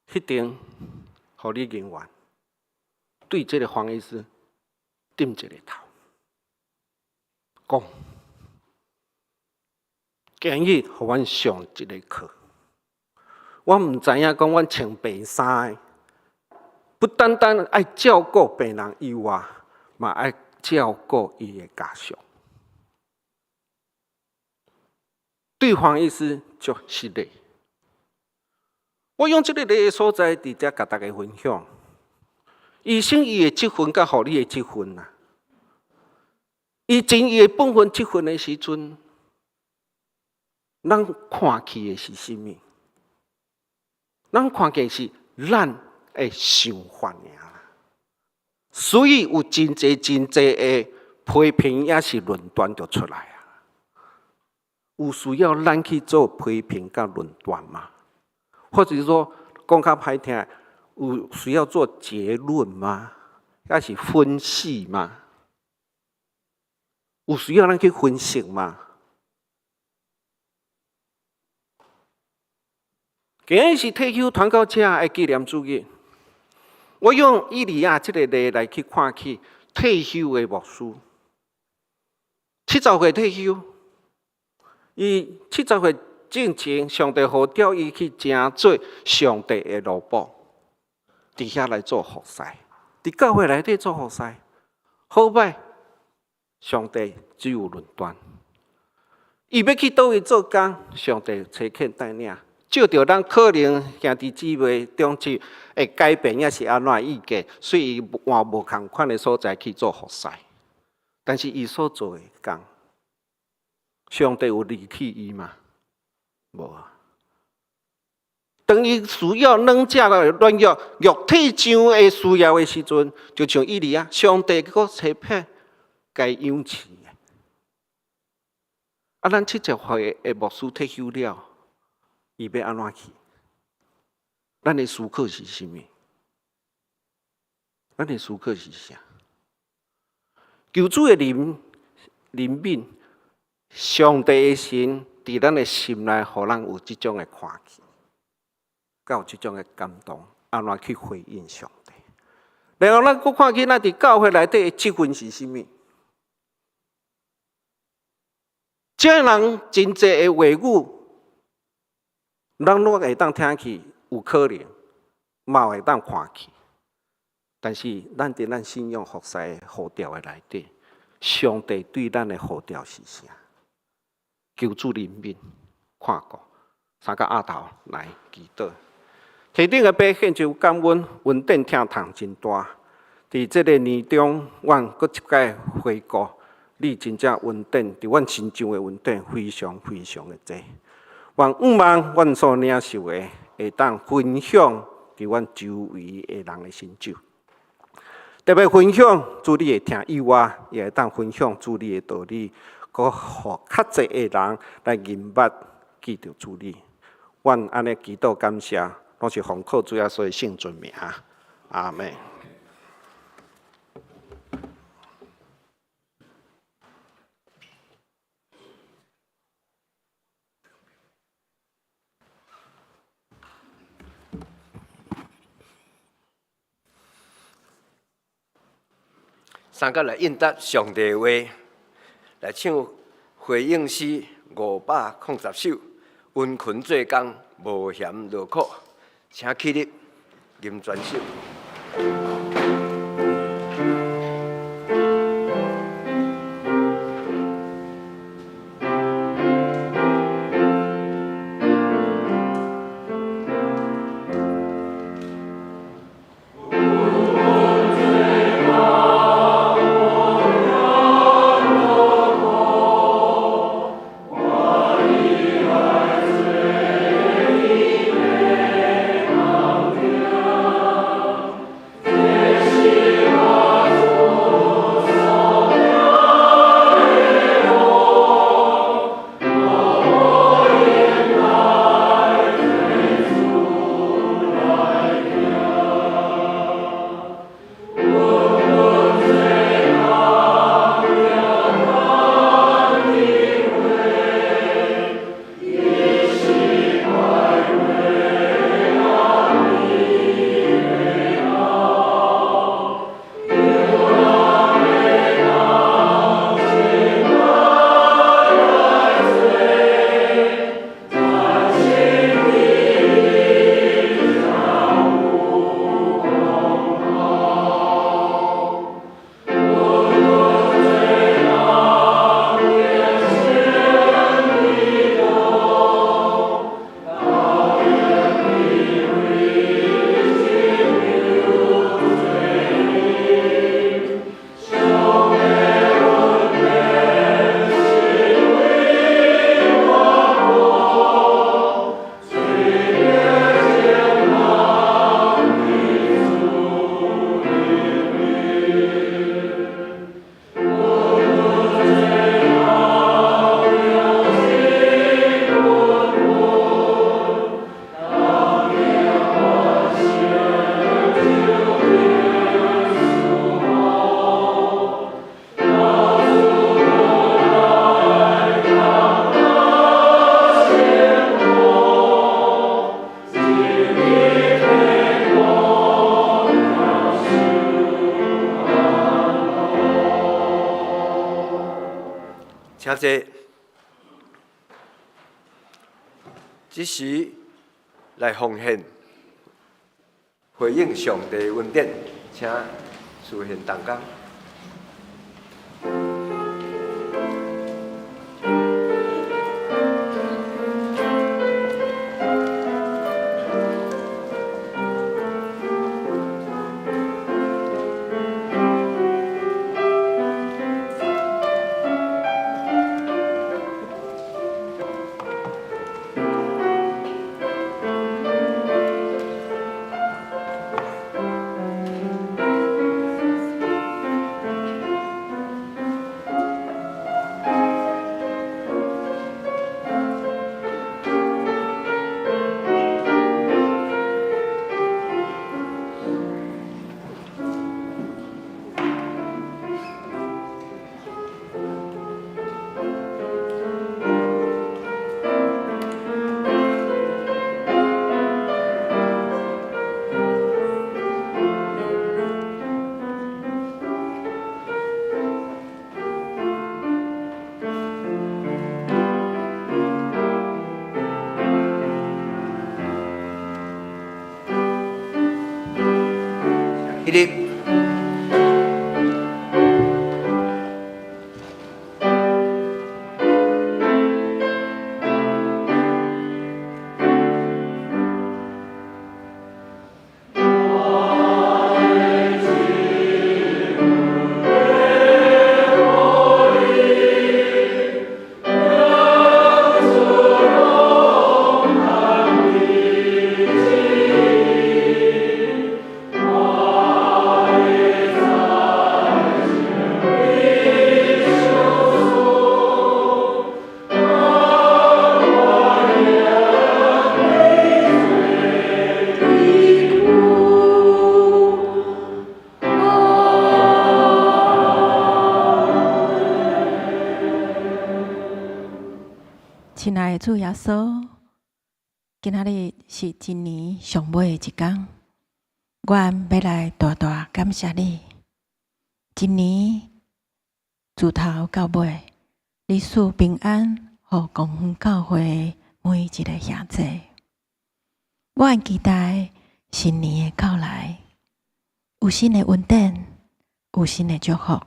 彼間護理人員對這个黃醫師點一个頭，講：今日予阮上一个課，我毋知影講阮穿白衫的，不單單愛照顧病人以外，嘛愛照顧伊的家屬。對黃醫師足失禮。我用這个例所在，佇遮共大家分享。醫生伊的職分佮護理的職分啊，伊盡伊的本分職份的時陣，咱看去的是啥物？咱看見是咱的想法爾。所以有真濟真濟的批評，抑是論斷就出來啊！有需要咱去做批評佮論斷嗎？或者是說講較歹聽，有需要做結論嗎？抑是分析嗎？有需要咱去分析嗎？今日是退休傳教者的紀念主日，我用以利亞這個例來去看去退休的牧師，70歲退休，伊70歲進前，上帝呼召伊去成做上帝的奴僕，佇遐來做服侍，佇教會內底做服侍，好歹上帝只有論斷，伊欲去佗位做工，上帝差遣帶領。照著咱可能兄弟姊妹中間會改變，抑是按怎意見，所以伊換無仝款的所在去做服侍。但是伊所做的工，上帝有離棄伊嗎？無啊。當伊需要軟弱的軟弱、肉體上的需要的時陣，就像以利亞，上帝閣差派共養飼。啊，咱70歲的牧師退休了，伊欲按怎去？咱的思考是啥物？咱的思考是啥？求主的憐憫，上帝的神佇咱的心內，予咱有這種的看見，佮有這種的感動，按怎去回應上帝？然後咱閣看見咱佇教會內底的職分是啥物？這人真濟的話語，咱攏會當聽去，有可能，嘛會當看去。但是咱佇咱信仰服侍的呼召的內底，上帝對咱的呼召是啥？求主憐憫，看顧，三個額頭來祈禱。天頂的父獻上感恩，恩典疼痛真大。佇這个年中，阮閣一擺回顧，你真正恩典，佇阮身上的恩典非常非常的濟。願望阮所領受的，會當分享佇阮周圍的人的身上。特別分享主你的疼以外，也會當分享主你的道理，閣予較濟的人來認捌記著主你。阮按呢祈禱感謝，攏是奉靠主耶穌的聖尊名。阿們。三個來應答上帝的話，來唱回應詩510首，殷勤做工，無嫌勞苦，請起立，吟全首。請坐。這時來奉獻，回應上帝恩典，請司獻同工。起立。親愛的主耶穌，今仔日是一年上尾的一工，阮欲來大大感謝你。一年自頭到尾，你賜平安予光遠教會每一个兄弟。阮期待新年的到來，有新的恩典，有新的祝福，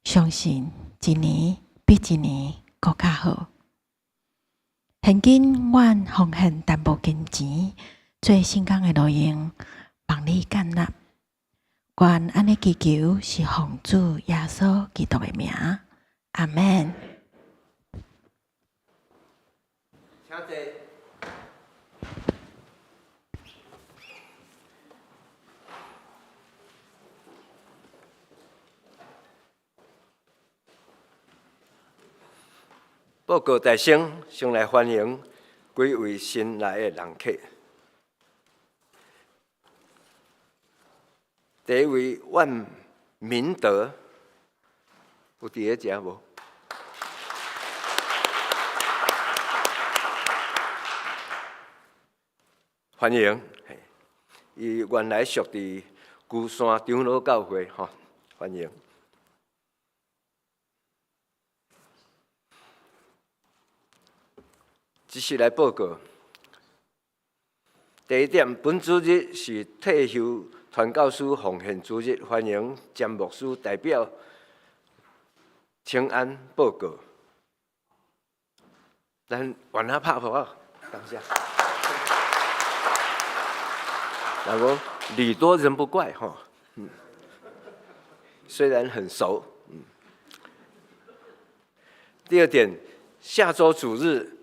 相信一年比一年閣較好。現今阮奉獻淡薄金錢做聖工的路用，望你接納。阮按呢祈求是奉主耶穌基督的名，阿們。請坐。報告大聲，先來歡迎幾位新來的人客。第一位萬明德，有佇咧遮無？歡迎，伊原來屬佇龜山長老教會，吼，歡迎。這是來報告。第一點，本主日是退休傳教士奉獻主日，歡迎詹牧師代表請安報告。咱往下拍破啊，感謝。老公，禮多人不怪吼，雖然很熟。第二點，下週主日。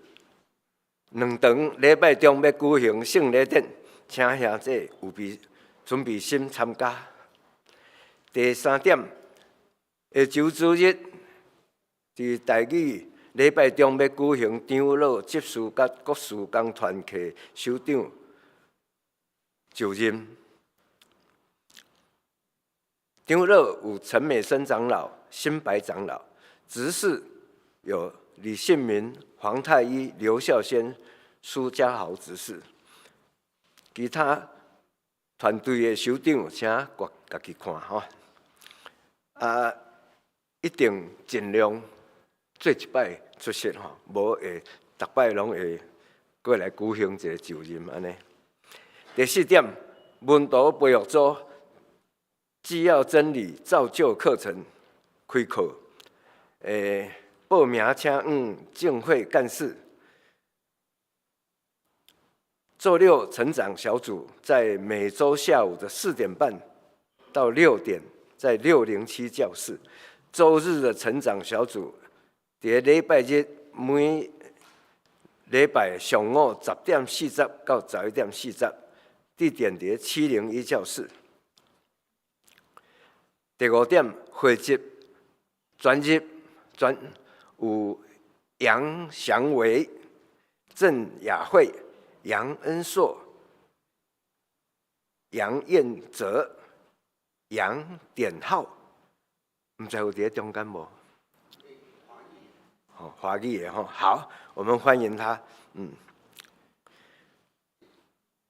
兩堂禮拜中欲舉行聖禮典，請兄弟預備準備心參加。第三點，下週主日佇台語禮拜中欲舉行長老執事佮國事工團契首長就任。長老有陳美生長老、新白長老，執事有李信民、黃太醫、劉孝先、蘇家豪執事，其他團隊的首長，請家己看吼。啊，一定盡量做一擺出席吼，無會逐擺攏會過來舉行一个就任按呢。第四點，門徒培育組基要真理造就課程開課，報名請向正會幹事。週六成長小組在每週下午的4點半到6點，在607教室。週日的成長小組，佇禮拜日每禮拜上午10點40到11點40，地點佇701教室。第五點，會籍專入專有楊祥維、鄭雅慧、楊恩碩、楊彥哲、楊典浩，毋知有佇咧中間無？哦，華語的吼，好，我們歡迎他。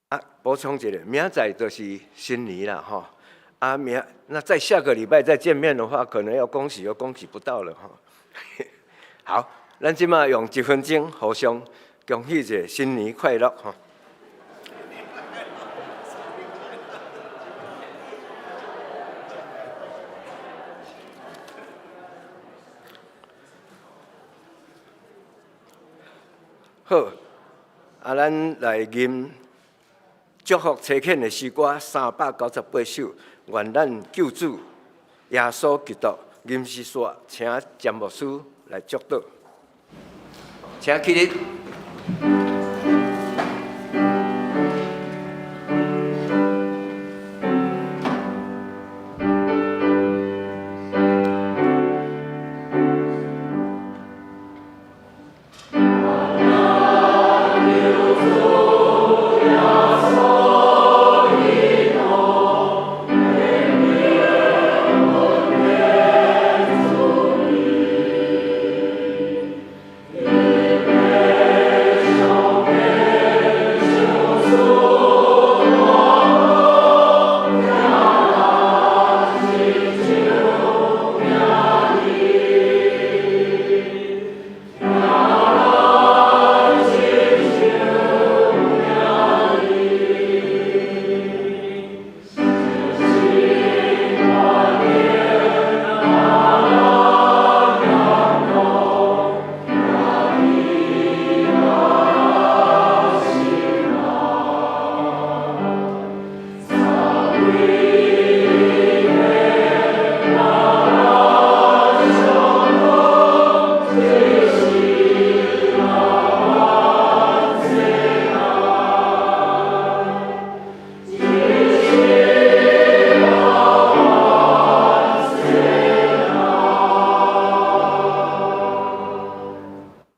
啊，補充一下，明仔載就是新年啦，吼。啊，明那在下個禮拜再見面的話，可能要恭喜又恭喜不到了，吼。好，咱這馬用一分鐘互相恭喜一下新年快樂，吼。好，啊，咱來吟祝福差遣的詩歌398首，願咱救主耶穌基督吟詩說，請詹牧師來祝禱，請起立。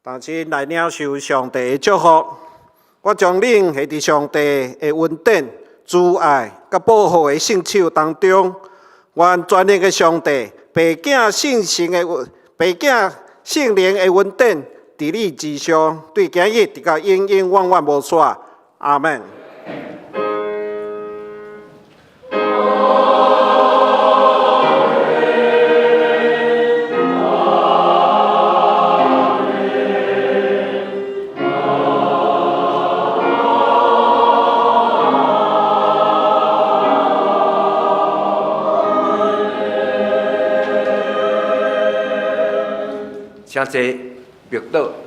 同齊來領受上帝的祝福。我將恁繫佇上帝的恩典、慈愛佮保護的聖手當中。願全能的上帝、父子聖神的父子聖靈的恩典，佇你之上，對今日直到永永遠遠無煞。阿們。請坐，默禱。